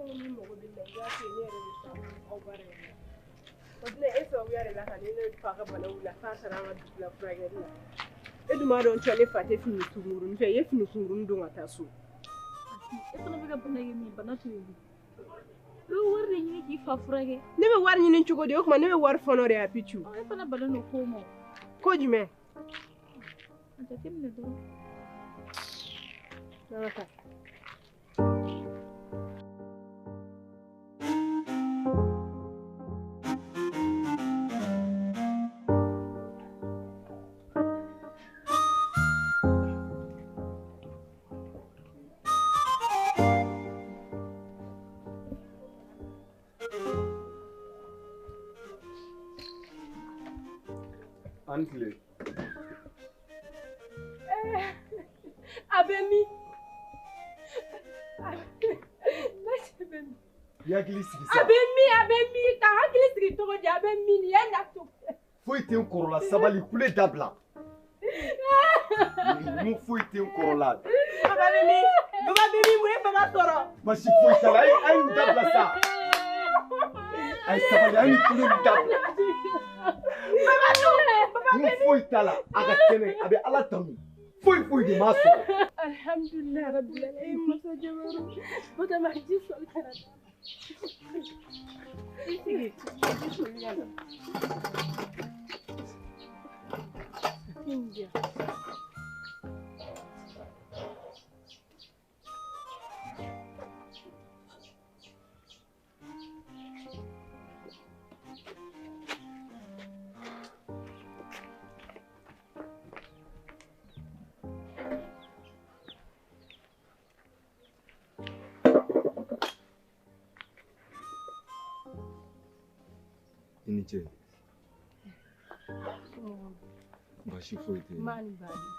ko ni mago bɛ na i b'a fɛ ne yɛrɛ bɛ taa aw baara in na. O tɛna e sababuya de la ka ne fa ka bana wuli f'a taara an ka dugu la furakɛli la. E dun b'a dɔn cɛ ne fa tɛ fini sunkurunin fɛ, i ye fini sunkurunin don ka taa so. E fana bɛ ka bana ye min bana to yen. I bɛ wari de ɲini k'i fa furakɛ. Ne bɛ wari ɲini cogo di? O tuma ne bɛ wari fɔnɔ de ya Pichu. E fana bannen don ko ma. Ko jumɛn? A jateminɛ dɔrɔn. N'an ka taa. An tile. A bɛ min? I hakili sigi sa. A bɛ min? A bɛ min? Ka hakili sigi cogo di? A bɛ min? Nin ye na to. Foyi tɛ n kɔrɔ la, sabali kule dabila. N ko foyi tɛ n kɔrɔ la. Baba bɛ min? Baba bɛ min? Mun ye baba sɔrɔ? Basi foyi t'a la, a ye nin dabila sa. A ye sabali, a ye nin kule nin dabila. Baba to. N ko foyi t'a la, a ka kɛnɛ, a bɛ Ala tanu. Foyi foyi de m'a sɔrɔ. Alhamdulilayi rabbil alamin masa jabaru. Batoma ji soli ka na d'a ma. I sigi, ji soli ka na. India. I ni ce. Baasi foyi tɛ yen. Maa ni baasi.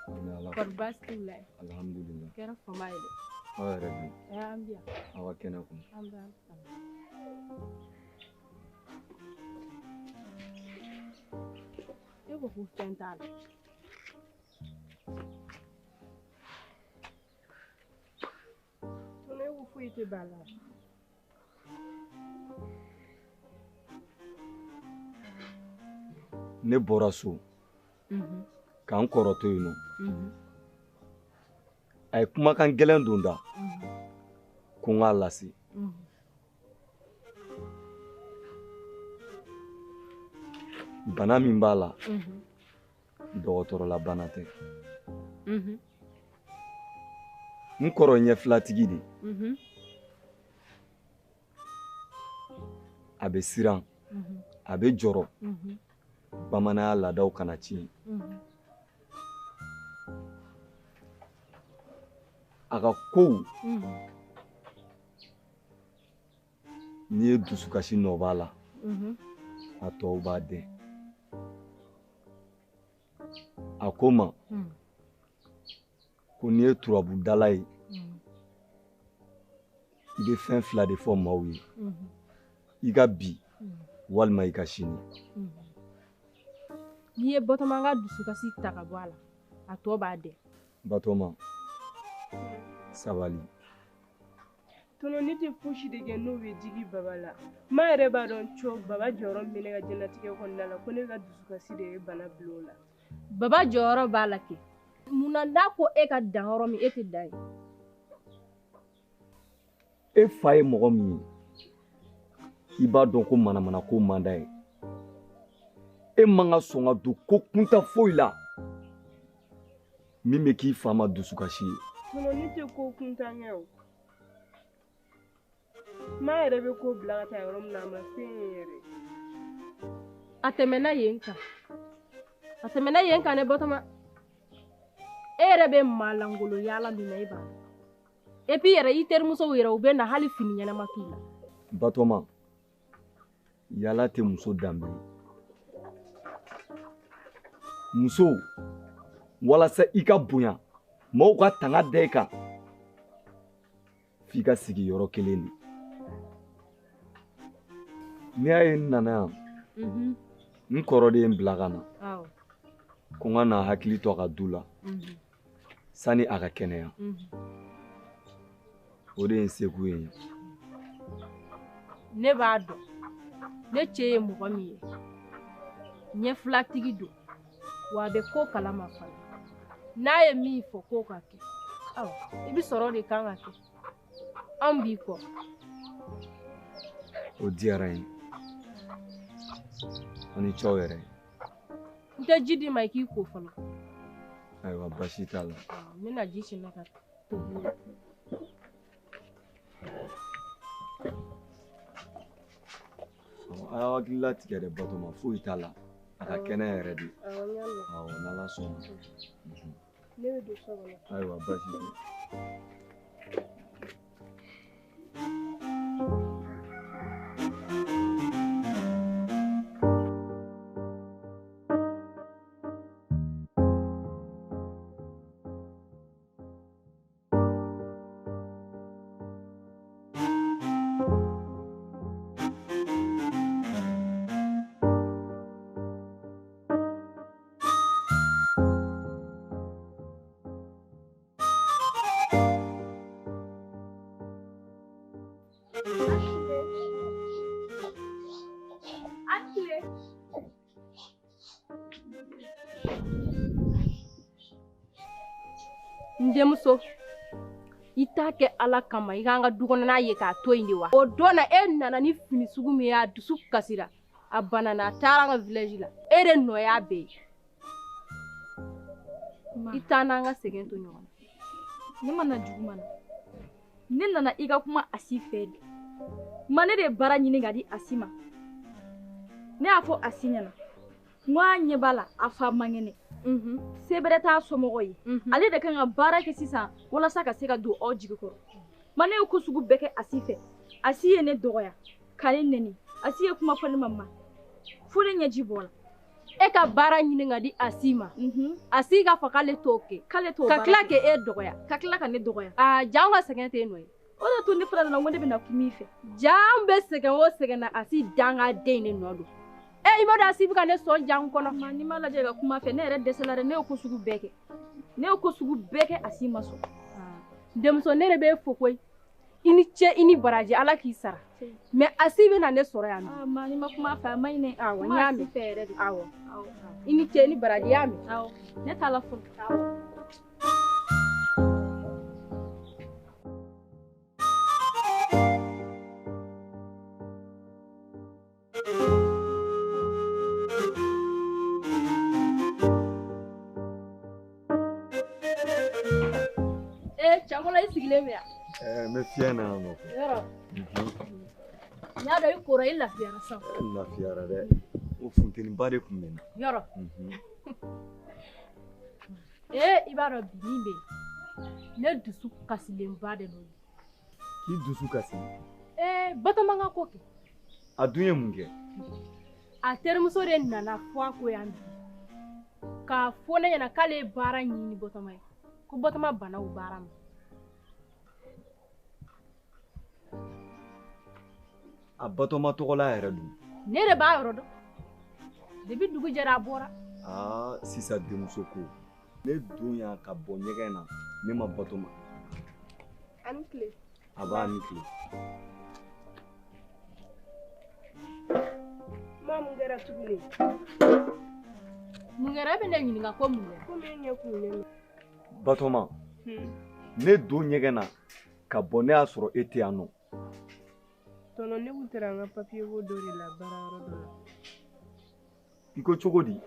An bɛ Ala fo. Kɔri baasi t'u la yen? Alhamdulillah. Kɛra fama ye dɛ. Aw yɛrɛ dun? An bɛ yan. Aw ka kɛnɛ kɔnɔ. An bɛ Ala tanu. E ko ko fɛn t'a la. Tɔnɔ e ko foyi tɛ ba la. Ne bɔra so k'an kɔrɔ to yen nɔ. A ye kumakan gɛlɛn don da ko n k'a lase. Bana min b'a la, dɔgɔtɔrɔla bana tɛ. N kɔrɔ ɲɛfilatigi de. A bɛ siran, a bɛ jɔrɔ. Bamananya laadaw kana tiɲɛ. A ka kow n'i ye dusukasi nɔ b'a la, a tɔw b'a dɛn. A ko n ma ko n'i ye turabudala ye, i bɛ fɛn fila de fɔ maaw ye, i ka bi walima i ka sini. N'i ye Batoma ka dusukasi ta ka bɔ a la, a tɔ b'a dɛn. Batoma, sabali. Tɔnɔ ne tɛ fosi de kɛ n'o bɛ digi baba la. Ma yɛrɛ b'a dɔn co baba jɔyɔrɔ min bɛ ne ka diɲɛlatigɛ kɔnɔna la, ko ne ka dusukasi de ye bana bila o la. Baba jɔyɔrɔ b'a la kɛ. Munna n'a ko e ka dan yɔrɔ min, e tɛ dan yen? E fa ye mɔgɔ min ye, i b'a dɔn ko manamana ko man d'a ye. E man ka sɔn ka don ko kunta foyi la min bɛ k'i fa ma dusukasi ye. Tɔnɔ ne tɛ ko kuntan kɛ o. Ma yɛrɛ bɛ ko bila ka taa yɔrɔ min na, a ma se yen yɛrɛ. A tɛmɛna yen kan. A tɛmɛna yen kan ne Batoma. E yɛrɛ bɛ maa lankolon yaala min na, e b'a dɔn. Et puis yɛrɛ i terimusow yɛrɛ u bɛ na hali fini ɲɛnama t'u la. Batoma, yaala tɛ muso danbe ye. Muso, walasa i ka bonya, maaw ka tanga da i kan, f'i ka sigi yɔrɔ kelen de. N'i y'a ye n nana yan, n kɔrɔ de ye n bila ka na. Ko n ka na hakili to a ka du la, sani a ka kɛnɛya. O de ye n seko ye. Ne b'a dɔn ne cɛ ye mɔgɔ min ye, ɲɛfilatigi don, wa a bɛ ko kalama fana. N'a ye min fɔ k'o ka kɛ, awɔ, i bɛ sɔrɔ de kan ka kɛ. Anw b'i kɔ. O diyara n ye. Aw ni ce aw yɛrɛ. N tɛ ji d'i ma i k'i ko fɔlɔ. Ayiwa, baasi t'a la. N bɛna ji sɛnɛ ka tobi. A y'aw hakili latigɛ dɛ Batoma, foyi t'a la. A ka kɛnɛ yɛrɛ de. Awɔ, n'Ala sɔnna. Ne bɛ don so kɔnɔ. Ayiwa, baasi tɛ. N denmuso, i t'a kɛ Ala kama i k'an ka du kɔnɔna ye k'a to yen de wa? O don na e nana ni fini sugu min ye, a dusu kasira, a banana, a taara an ka village la. E de nɔ y'a bɛɛ ye. I t'an n'an ka sɛgɛn to ɲɔgɔn na. Ne ma na juguman na. Ne nana i ka kuma Asi fɛ de. Ma ne de ye baara ɲini ka di Asi ma. Ne y'a fɔ Asi ɲɛna. N ko a ɲɛ b'a la, a fa man kɛnɛ. Se bɛrɛ t'a somɔgɔ ye. Ale de kan ka baara kɛ sisan walasa ka se ka don aw jigi kɔrɔ. Ma ne ye ko sugu bɛɛ kɛ Asi fɛ. Asi ye ne dɔgɔya, ka ne nɛni. Asi ye kuma fɔ ne ma ma. Fo ne ɲɛji bɔra. E ka baara ɲini ka di Asi ma. Asi k'a fɔ k'ale t'o kɛ. K'ale t'o Ka tila k'e dɔgɔya. Ka tila ka ne dɔgɔya. Aa, ja anw ka sɛgɛn t'e nɔ ye. O de to ne fana nana, n ko ne bɛna kuma i fɛ. Ja anw bɛ sɛgɛn o sɛgɛn na, Asi dangaden ne nɔ don. E, i b'a dɔn Asi bɛ ka ne sɔn ja n kɔnɔ. Ma n'i m'a lajɛ ka kuma fɛ, ne yɛrɛ dɛsɛla dɛ, ne ye ko sugu bɛɛ kɛ. Ne ye ko sugu bɛɛ kɛ, Asi ma sɔn. Denmuso, ne de b'e fo koyi. I ni ce, i ni baraji, Ala k'i sara. Mais Asi bɛ na ne sɔrɔ yan nɔ. Ma n'i ma kuma fɛ, a ma ɲi dɛ. Awɔ, n y'a mɛn. Fɛ yɛrɛ de. Awɔ. I ni ce, i ni baraji, i y'a mɛn. Awɔ, ne t'a la fɔlɔ. Awɔ. Cɛkɔrɔba, i sigilen bɛ yan. N bɛ fiɲɛ na yan nɔ. Yɔrɔ. N y'a dɔn i kora, i lafiyara sisan. N lafiyara dɛ. O funteniba de tun bɛ n na. Yɔrɔ. Ee, i b'a dɔn bi min bɛ yen, ne dusu kasilenba de don. K'i dusu kasi? Ee, Batoma ka ko kɛ. A dun ye mun kɛ? A terimuso de nana fɔ a ko yan bi. K'a fɔ ne ɲɛna k'ale ye baara ɲini Batoma ye. Ko Batoma banna o baara ma. A Batoma tɔgɔla yɛrɛ dun? Ne de b'a yɔrɔ dɔn. Depuis dugu jɛra a bɔra. Aa, sisan denmuso ko. Ne don yan ka bɔ ɲɛgɛn na, ne ma Batoma. A ni tile. A b'a ni tile. Ma mun kɛra tuguni? Mun kɛra? E bɛ ne ɲininka ko mun kɛra? Komi e ɲɛ kununnen don. Batoma, ne don ɲɛgɛn na ka bɔ, ne y'a sɔrɔ e tɛ yan nɔ. Tɔnɔ, ne kun taara n ka papiye ko dɔ de la baarayɔrɔ dɔ la. I ko cogo di?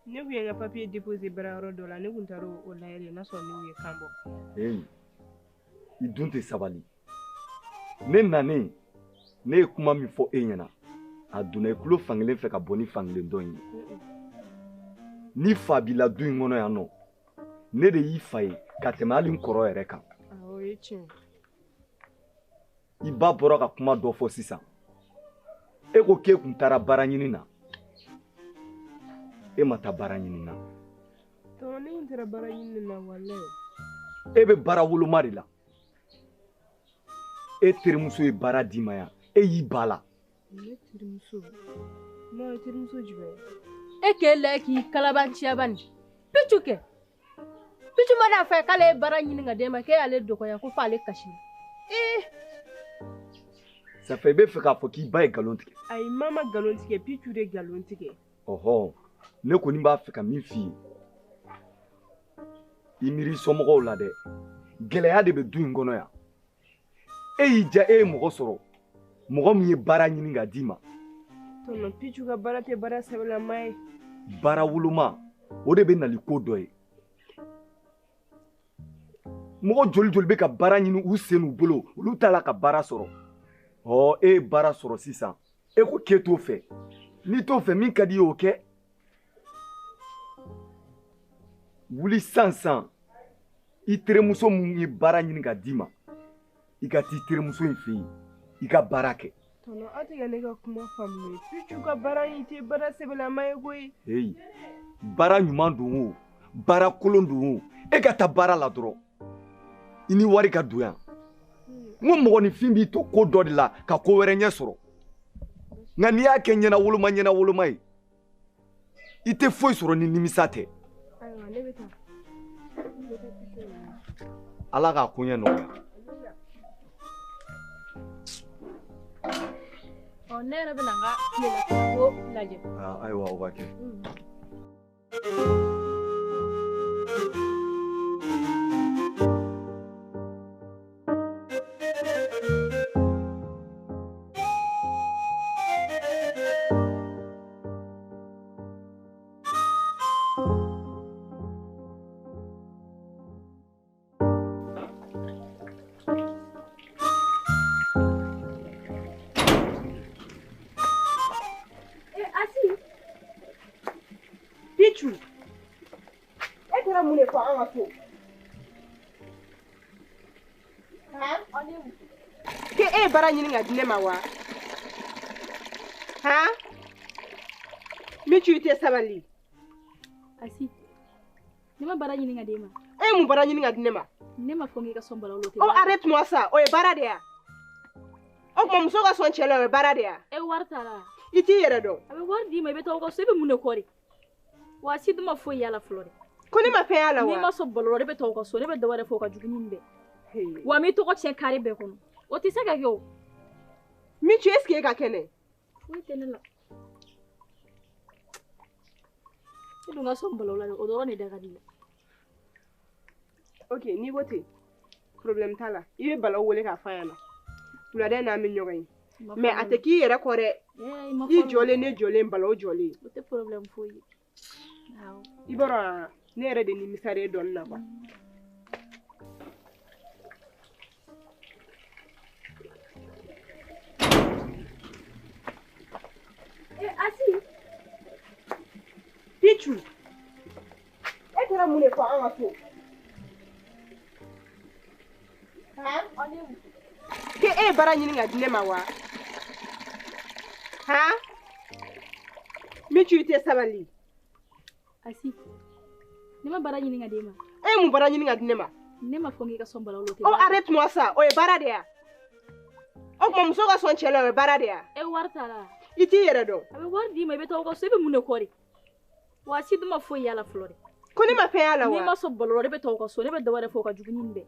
Ne kun ye n ka papiye déposé baarayɔrɔ dɔ la, ne kun taara o lajɛ de, n'a sɔrɔ ne kun ye kan bɔ. Ee, i dun tɛ sabali. Ne nanen, ne ye kuma min fɔ e ɲɛna, a donna i tulo fankelen fɛ ka bɔ ni fankelen dɔ in ye. Ni fa b'i la du in kɔnɔ yan nɔ, ne de y'i fa ye ka tɛmɛ hali n kɔrɔ yɛrɛ kan. Awɔ, o ye tiɲɛ. I ba bɔra ka kuma dɔ fɔ sisan. E ko k'e kun taara baara ɲini na. E ma taa baara ɲini na. Tɔnɔ, ne kun taara baara ɲini na walayi. E bɛ baara woloma de la. E terimuso ye baara d'i ma yan, e y'i ba la. Ne terimuso? Ma, terimuso jumɛn? E k'e lajɛ k'i kalabanciyaba nin. Pichu kɛ. Pichu mana fɛ k'ale ye baara ɲini ka d'e ma, k'e y'ale dɔgɔya ko f'ale kasi. Ee! Ça fait i bɛ fɛ k'a fɔ k'i ba ye nkalon tigɛ. Ayi, ma ma nkalon tigɛ, Pichu de nkalon tigɛ. Ɔhɔn, ne kɔni b'a fɛ ka min f'i ye, i miiri somɔgɔw la dɛ. Gɛlɛya de bɛ du in kɔnɔ yan. E y'i diya, e ye mɔgɔ sɔrɔ, mɔgɔ min ye baara ɲini ka d'i ma. Tonton, Pichu ka baara tɛ baara sɛbɛlama ye. Baara woloma, o de bɛ na ni ko dɔ ye. Mɔgɔ joli joli bɛ ka baara ɲini u sen n'u bolo, olu t'a la ka baara sɔrɔ. Ɔ, e ye baara sɔrɔ sisan, e ko k'e t'o fɛ. N'i t'o fɛ, min ka di i ye o kɛ. Wuli sisan sisan, i terimuso min ye baara ɲini ka d'i ma, i ka t'i terimuso in fɛ yen, i ka baara kɛ. Tonton, aw tɛ ka ne ka kuma faamu ye. Pichu ka baara in tɛ baara sɛbɛlama ye koyi. Heyi, baara ɲuman don o, baara kolon don o, e ka taa baara la dɔrɔn. I ni wari ka don yan. N ko mɔgɔninfin b'i to ko dɔ de la ka ko wɛrɛ ɲɛ sɔrɔ. Nka n'i y'a kɛ ɲɛna woloma ɲɛna woloma ye, i tɛ foyi sɔrɔ ni nimisa tɛ. Ayiwa, ne bɛ taa. Ne bɛ taa Pichu ɲini. Ala k'a koɲɛ nɔgɔya. Ɔ, ne yɛrɛ bɛna n ka tilela ko lajɛ. Ayiwa, o ka kɛ. Pichu, e taara mun de fɔ an ka so? Han? K'e ye baara ɲini ka di ne ma wa? Han? Michu, i tɛ sabali. Asi, ne ma baara ɲini ka d'e ma. E ye mun baara ɲini ka di ne ma? Ne ma fɔ k'i ka sɔn balawu la, o tɛ Oh, arrête-moi ça, o ye baara de ye. O tuma muso ka sɔn cɛ la, o ye baara de ye. E wari t'a la. I t'i yɛrɛ dɔn. A bɛ wari d'i ma, i bɛ taa aw ka so, i bɛ mun de kɔ de? Wa si dun ma foyi y'a la fɔlɔ dɛ. Ko ne ma fɛn y'a la wa? N'i ma sɔn balo la, ne bɛ taa aw ka so, ne bɛ dɔ wɛrɛ fɔ o ka jugu ni nin bɛɛ. Wa n b'i tɔgɔ tiɲɛ kari bɛɛ kɔnɔ. O tɛ se ka kɛ o. Michu, est-ce que e ka kɛnɛ? Foyi tɛ ne la. E dun ka sɔn balo la dɛ, o dɔrɔn de da ka di i la. Ok, n'i ko ten, problème t'a la. I bɛ Balawu wele k'a f'a ɲɛna. Wulada in na an bɛ ɲɔgɔn ye. Mais a tɛ k'i yɛrɛ kɔ dɛ. I jɔlen, ne jɔlen, Balawu jɔlen. O tɛ problème foyi ye. I b'a dɔn, ne yɛrɛ de nimisara e dɔɔni na quoi. Eh, Asi. Pichu, e taara mun de fɔ an ka so? Han? K'e ye baara ɲini ka di ne ma wa? Han? Michu, i tɛ sabali. Asi, ne ma baara ɲini ka d'e ma. E ye mun baara ɲini ka di ne ma? Ne ma fɔ k'i ka sɔn balawu la, o tɛ Oh, arrête-moi ça, o ye baara de ye. O tuma muso ka sɔn cɛ la, o ye baara de ye. E wari t'a la. I t'i yɛrɛ dɔn. A bɛ wari d'i ma, i bɛ taa aw ka so, i bɛ mun de kɔ de? Wa si dun ma foyi y'a la fɔlɔ dɛ. Ko ne ma fɛn y'a la wa? N'i ma sɔn balo la, ne bɛ taa aw ka so, ne bɛ dɔ wɛrɛ fɔ o ka jugu ni nin bɛɛ.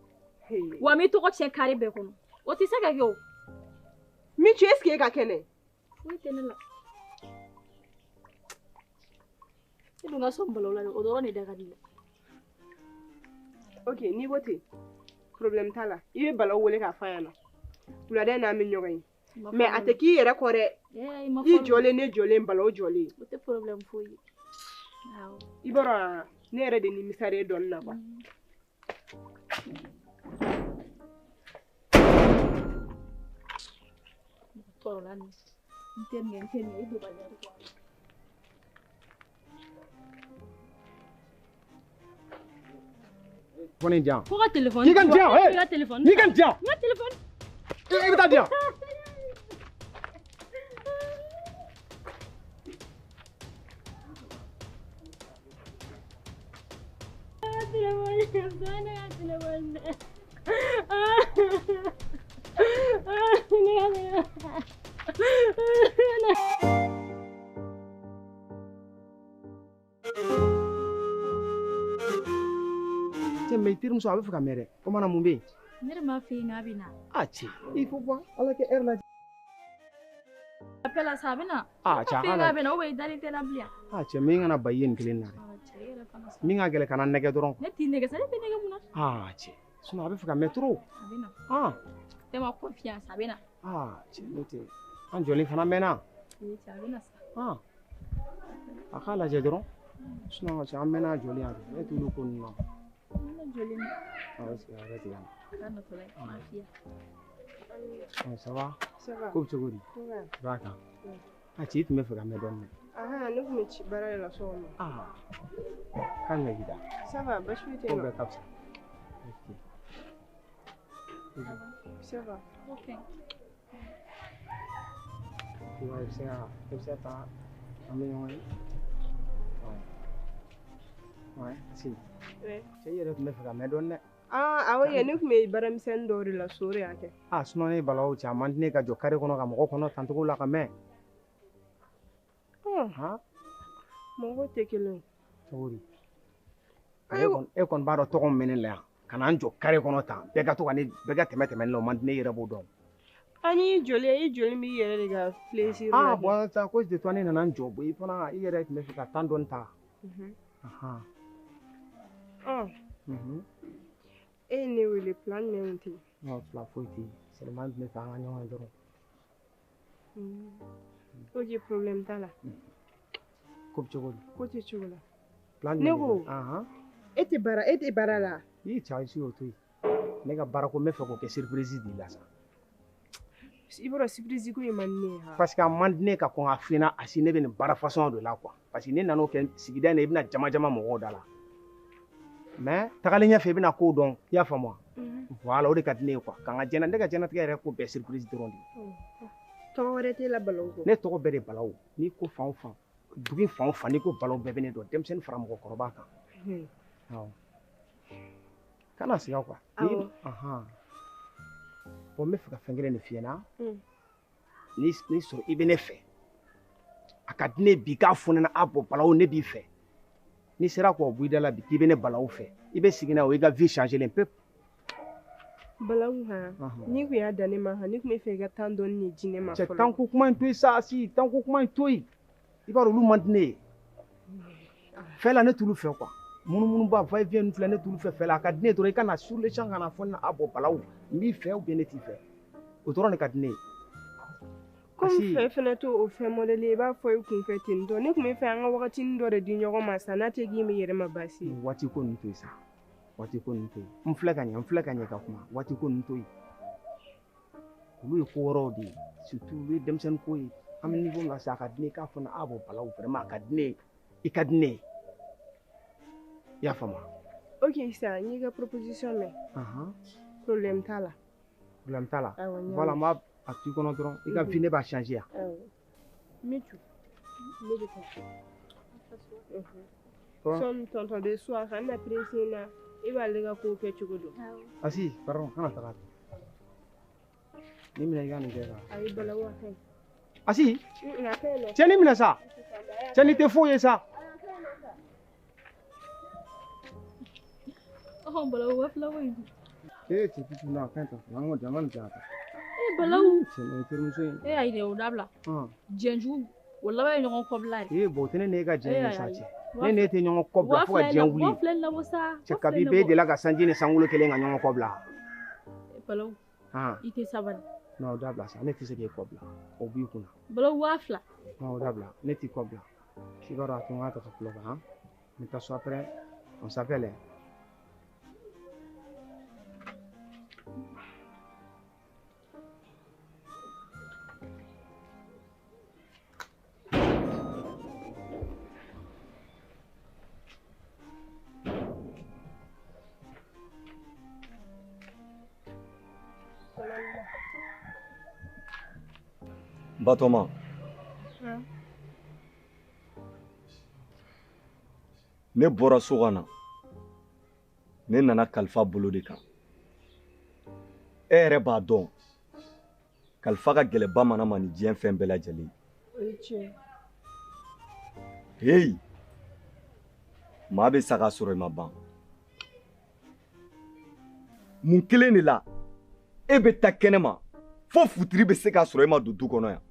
Wa n b'i tɔgɔ tiɲɛ kari bɛɛ kɔnɔ. O tɛ se ka kɛ o. Michu, est-ce que e ka kɛnɛ? Foyi tɛ ne la. E dun ka sɔn balo la dɛ, o dɔrɔn de da ka di i la. Ok, n'i ko ten, problème t'a la. I bɛ Balawu wele k'a f'a ɲɛna. Wulada in na an bɛ ɲɔgɔn ye. Mais a tɛ k'i yɛrɛ kɔ dɛ. I jɔlen, ne jɔlen, Balawu jɔlen. O tɛ problème foyi ye. I b'a dɔn, ne yɛrɛ de nimisara e dɔɔni na quoi. Tɔɔrɔla nin. N tɛ nin kɛ, n tɛ nin kɛ, i dɔgɔyara de quoi. Fɔ nin di yan. Ko ka téléphone. N'i ka nin di yan, hey! N'i ka téléphone. N'i ka nin di yan. N ka téléphone. I bɛ taa di yan. Cɛ, mais i terimuso a bɛ fɛ ka mɛn dɛ. O mana mun bɛ yen? Ne de m'a f'i ye k'a bɛ na. Ah cɛ, il faut voir ala kɛ heure lajɛ. fɛ la sa a bɛ na. Ah cɛ a kana. A bɛ na ou bien i dalen tɛ na bilen. Ah cɛ min kana ba i ye nin kelen na dɛ. Ah cɛ e yɛrɛ fana sa. Min ka gɛlɛn kana nɛgɛ dɔrɔn. Ne t'i nɛgɛ sa, ne bɛ nɛgɛ mun na? Ah cɛ sinon a bɛ fɛ ka mɛn trop. A bɛ na. Ah. Fais-moi confiance, a bɛ na. Ah cɛ n'o tɛ an jɔlen fana mɛnna. Ee cɛ a bɛ na sa. Ah. A k'a lajɛ dɔrɔn. Sinon cɛ an mɛnna jɔlen yan ne t'olu ko ninnu na. An na jɔlen. Ah est-ce que a yɛrɛ tigɛ. K'a natɔla ye lafiya. Ça va? Ça va. Ko bɛ cogo di? I b'a kan. Ah cɛ i tun bɛ fɛ ka mɛn dɔɔnin dɛ. Ah ne tun bɛ ci baara de la so kɔnɔ. Ah k'a ɲɛ k'i da. Ça va baasi foyi tɛ Ko yen nɔ. bɛɛ ka fisa. Ok. Ça va. Ok. I b'a ye i bɛ se ka taa an bɛ ɲɔgɔn ye. Ouais. Si. Ouais. Cɛ i yɛrɛ tun bɛ fɛ ka mɛn dɔɔnin dɛ. Ah awɔ yɛ ne tun bɛ baaramisɛnnin dɔw de la so o de y'a kɛ. Ah sinon ne balawu cɛ a man di ne ka jɔ carré kɔnɔ ka mɔgɔ kɔnɔ tancogo la ka mɛn. Han? Mɔgɔw tɛ kelen ye. Cogo di? E kɔni b'a dɔn tɔgɔ min bɛ ne la yan ka na n jɔ carré kɔnɔ tan bɛɛ ka to ka ne bɛɛ ka tɛmɛ tɛmɛ ne la o man di ne yɛrɛ b'o dɔn. Ah n'i y'i jɔlen i jɔlen b'i yɛrɛ de ka plaisir la. Ah bon c'est à cause de toi ne nana n jɔ i fana i yɛrɛ tun bɛ fɛ ka temps dɔɔni ta. Ahan. E ye ne wele plan jumɛn tɛ yen? Non plan foyi tɛ yen seulement n tun bɛ fɛ an ka ɲɔgɔn ye dɔrɔn. Ok problème t'a la. Ko bɛ cogo di? Ko tɛ cogo la. Plan ne ko e tɛ baara la. I cɛ i si o to yen ne ka baara ko n bɛ fɛ k'o kɛ surprise de la sa. I b'a dɔn surprise ko in man di ne ye. Parce que a man di ne ka kɔn ka f'i ɲɛna a si ne bɛ nin baara façon de la quoi parce que ne nan'o kɛ sigida in na i bɛna jama jama mɔgɔw da la. Mais tagalen ɲɛfɛ i bɛna kow dɔn i y'a faamu wa? Voilà o de ka di ne ye quoi ka n ka diɲɛna ne ka diɲɛnatigɛ yɛrɛ ko bɛɛ surprise dɔrɔn de ye. Tɔgɔ wɛrɛ t'e la Balawu kɔ? Ne tɔgɔ bɛɛ de Balawu n'i ko fan o fan dugu fan o fan n'i ko Balawu bɛɛ bɛ ne dɔn denmisɛnnin fara mɔgɔkɔrɔba kan. Awɔ kana siga quoi. Awɔ. Bon n bɛ fɛ ka fɛn kelen de f'i ɲɛna. Ni sɔrɔ i bɛ ne fɛ a ka di ne bi k'a fɔ ne ɲɛna a bɔn Balawu ne b'i fɛ. N'i sera k'o bɔ i da la bi k'i bɛ ne Balawu fɛ i bɛ sigi n'a ye o y'i ka vie changer len pewu. Balawu han n'i kun y'a dan ne ma han ne tun bɛ fɛ i ka temps dɔɔni de di ne ma fɔlɔ. Cɛ temps ko kuma in to yen sa si temps ko kuma in to yen i b'a dɔn olu man di ne ye. Fɛn la ne t'olu fɛ quoi munumunuba va et vient ninnu filɛ ne t'olu fɛ fɛn la a ka di ne ye dɔrɔn i ka na sur le champ ka na fɔ ne a bɔn Balawu n b'i fɛ ou bien ne t'i fɛ o dɔrɔn de ka di ne ye. Komi fɛ fɛnɛ t'o o fɛn modèle ye i b'a fɔ i kun fɛ ten tɔ ne tun bɛ fɛ an ka wagatinin dɔ de di ɲɔgɔn ma sa n'a tɛ k'i yɛrɛ ma baasi ye. Waati ko ninnu to yen sa waati ko ninnu to yen n filɛ ka ɲɛ ka kuma waati ko ninnu to yen olu ye ko wɛrɛw de ye surtout olu ye denmisɛnnin ko ye an bɛ niveau min na sa a ka di ne ye k'a fɔ ne a bɔn Balawu vraiment a ka di ne ye i ka di ne ye i y'a faamu wa? Ok sa n y'i ka proposition mɛn. Problème t'a la. Problème t'a la. Voilà n b'a a t'i kɔnɔ dɔrɔn i ka vie ne b'a changer yan. Mitu ne bɛ taa. Sɔni tonton bɛ so a kana na pressé na i b'ale ka kow kɛ cogo dɔn. Asi pardon kana taga. Ni minɛ i ka nin kɛ kan. Ayi Balawu a ka ɲi. Asi. A ka ɲi nɔ. Cɛ ni minɛ sa. Cɛ ni tɛ foyi ye sa. Ɔhɔn Balawu 2000 ko in dun. Ee cɛ tutu na fɛn ta an ko jama nin cɛ ta. Ee Balawu. Cɛ nin terimuso in. E ayi dɛ o dabila. Jɛnjugu o laban ye ɲɔgɔn kɔbila ye. Ee bon o tɛ ne n'e ka jɛn ye sa cɛ. Ne n'e tɛ ɲɔgɔn kɔbila fo ka diɲɛ wuli. 2000 in labɔ sa. Cɛ kabi b'e delila ka sanji ni sankolo kelen ka ɲɔgɔn kɔbila. Balawu. I tɛ sabali. Non o dabila sa ne tɛ se k'e kɔbila o b'i kunna. Balawu 2000. Non o dabila ne t'i kɔbila. I b'a dɔn a to n k'a ta ka tulo kan han. N bɛ taa so après on s'appelle. Batoma. Ne bɔra so ka na ne nana kalifa bolo de kan e yɛrɛ b'a dɔn kalifa ka gɛlɛn bamanan ma ni diɲɛ fɛn bɛɛ lajɛlen ye. Hey maa bɛ sa k'a sɔrɔ i ma ban mun kelen de la e bɛ taa kɛnɛ ma fo futiri bɛ se k'a sɔrɔ e ma don du kɔnɔ yan.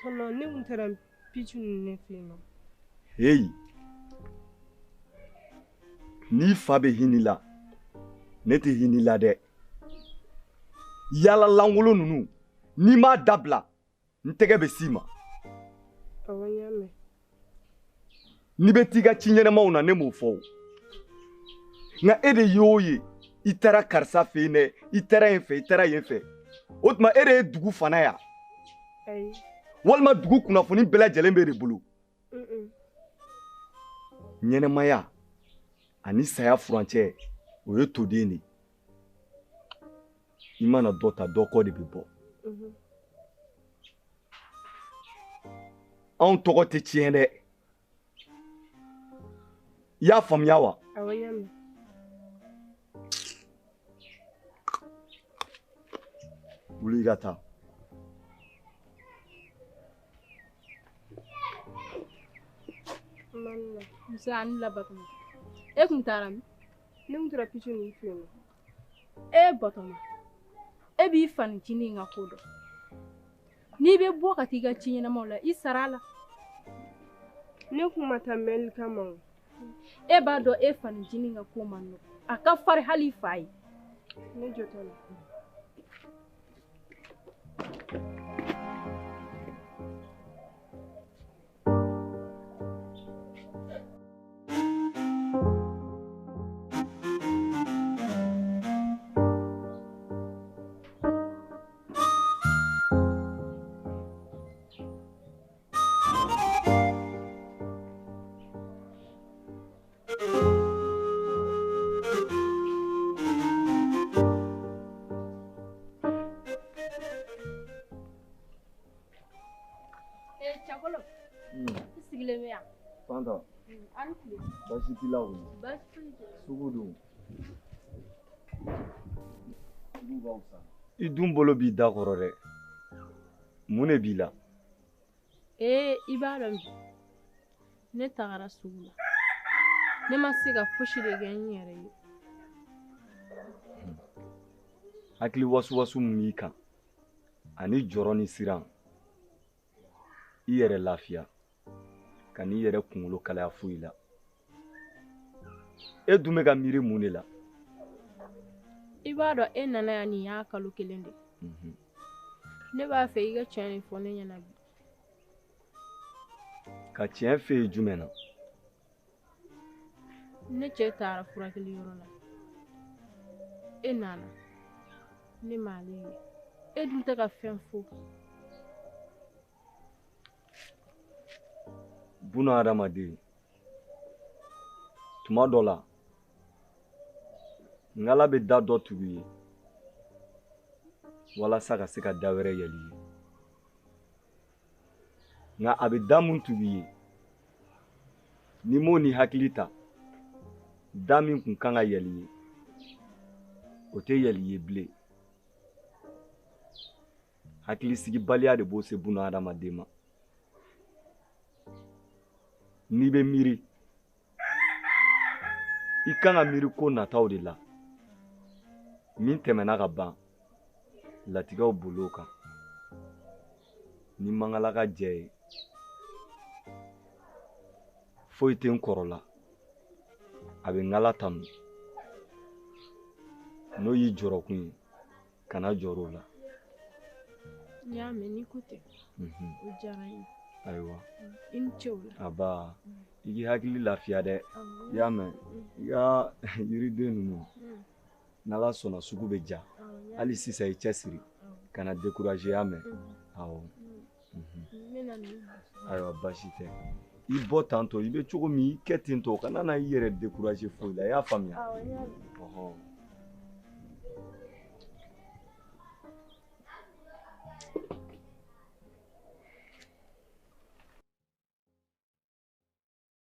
Tɔnɔ, ne kun taara picu ninnu ne fɛ yen nɔ. Heyi, n'i fa bɛ hinɛ la, ne tɛ hinɛ la dɛ. Yala lankolon ninnu, n'i m'a dabila, n tɛgɛ bɛ s'i ma. Awɔ, n y'a mɛn. N'i bɛ t'i ka ci ɲɛnɛmaw na, ne m'o fɔ o. Nka e de y'o ye, i taara karisa fɛ yen dɛ, i taara yen fɛ, i taara yen fɛ. O tuma e de ye dugu fana ya? Ayi. Walima dugu kunnafoni bɛɛ lajɛlen b'e de bolo? Ɲɛnɛmaya ani saya furancɛ, o ye toden de ye. I mana dɔ ta, dɔ kɔ de bɛ bɔ. Anw tɔgɔ tɛ tiɲɛ dɛ. I y'a faamuya wa? Awɔ, n y'a mɛn. Wuli i ka taa. Musa, a ni la Batoma. E kun taara min? Ne kun taara picu ninnu fɛ yen nɔ. E Batoma, e b'i fanicinin ka ko dɔn. N'i bɛ bɔ ka t'i ka ci ɲɛnamaw la, i sara a la. Ne kun ma taa mɛnli kama o. E b'a dɔn e fanicinin ka ko man nɔgɔn. A ka farin hali i fa ye. Ne jɔ t'a la. Fanta, baasi t'i la kɔni? Baasi foyi tɛ. Sugu dun? Sugu ka fisa. I dun bolo b'i da kɔrɔ dɛ. Mun de b'i la? Ee, i b'a dɔn bi, ne tagara sugu la. Ne ma se ka fosi de kɛ n yɛrɛ ye. Hakili wasuwasu min b'i kan, ani jɔrɔ ni siran, i yɛrɛ lafiya. Ka n'i yɛrɛ kunkolo kalaya foyi la. E dun bɛ ka miiri mun de la? I b'a dɔn e nana yan nin y'a kalo kelen de. Ne b'a fɛ i ka tiɲɛ de fɔ ne ɲɛna bi. Ka tiɲɛ f'e ye jumɛn na? Ne cɛ taara furakɛli yɔrɔ la. E nana. Ne m'ale ye. E dun tɛ ka fɛn fɔ. Buna hadamaden, tuma dɔ la, ŋala bɛ da dɔ tugu i ye walasa ka se ka da wɛrɛ yɛlɛ i ye. Nka a bɛ da mun tugu i ye, n'i m'o ni hakili ta, da min kun kan ka yɛlɛ i ye, o tɛ yɛlɛ i ye bilen. Hakilisigibaliya de b'o se buna hadamaden ma. N'i bɛ miiri, i kan ka miiri ko nataw de la. Min tɛmɛna ka ban, latigɛw bol'o kan. Ni mangala ka jɛ ye, foyi tɛ n kɔrɔ la, a bɛ ŋala tanu. N'o y'i jɔrɔkun ye, kana jɔrɔ o la. N y'a mɛn, n'i ko ten, o diyara n ye. Ayiwa. I ni ce o la. Aba, i k'i hakili lafiya dɛ. I y'a mɛn, i ka yiriden ninnu, n'Ala sɔnna sugu bɛ ja. Hali sisan i cɛsiri, kana décourager, i y'a mɛn. Awɔ. Ayiwa, baasi tɛ. I bɔ tantɔ, i bɛ cogo min, i kɛ ten tɔ, kana na i yɛrɛ décourager foyi la, i y'a faamuya? Ɔhɔn.